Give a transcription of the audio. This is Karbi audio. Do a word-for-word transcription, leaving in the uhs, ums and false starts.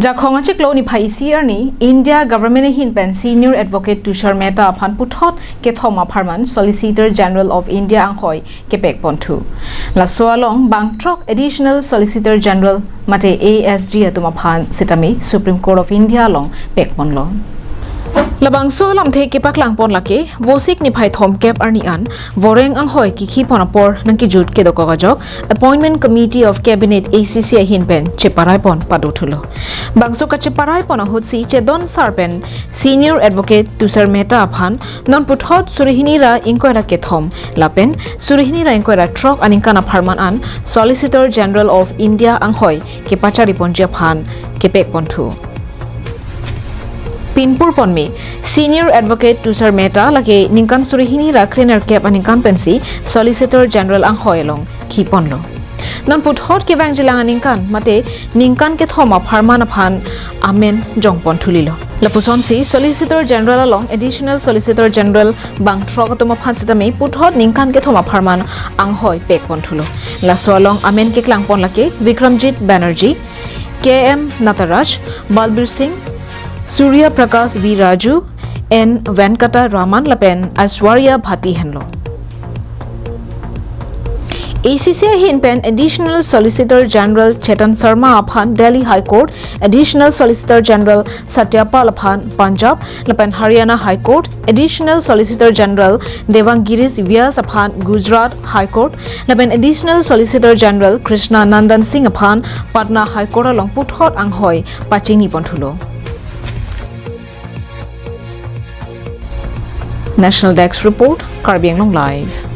Jakhong achiklo niphai isi arni India Government ahin pen Senior Advocate Tushar Mehta aphan puthot kethom apharman Solicitor General of India anghoi kepek ponthu. Laso along bang throk Additional Solicitor General mate A S G atum aphan sitame Supreme Court of India along pek ponlo. Labangso alamthe kepaklang pon lake Vosik niphai thomkep arni an voreng anghoi kikhi pon apor nangkejut kedokok ajok Appointment Committee of Cabinet A C C ahin pen cheparai pon padothulo. Bangso kacheparai pon ahutsi chedon sar pen Senior Advocate Tushar Mehta aphan non puthot suri hini ra ingkoi ra kethom lapen suri hini ra ingkoi ra throk aningkan apharman an Solicitor General of India anghoi kepachari ponji aphan kepek ponthu. Pinpur ponme, Senior Advocate Tushar Mehta lake ningkan suri hini ra krenerkep aningkan pensi Solicitor General anghoi along khi ponlo. Non puthot kevangjilang aningkan mate ningkan kethom apharman aphan amen jong ponthulilo. Lapusonsi Solicitor General along Additional Solicitor General bang throk atum aphan sitame puthot ningkan kethom apharman anghoi pek ponthulo. Laso along amen keklang pon lake Vikramjit Banerjee, K M Nataraj, Balbir Singh, Surya Prakash V Raju, N Venkata Raman lapen Aishwarya Bhati henlo. A C C ahin pen Additional Solicitor General Chetan Sharma aphan Delhi High Court, Additional Solicitor General Satya Pal aphan Punjab lapen Haryana High Court, Additional Solicitor General Devang Girish Vyas aphan Gujarat High Court lapen Additional Solicitor General Krishna Nandan Singh aphan Patna High Court along puthot anghoi pachini ponthulo. National Desk Report, Karbi Anglong Live.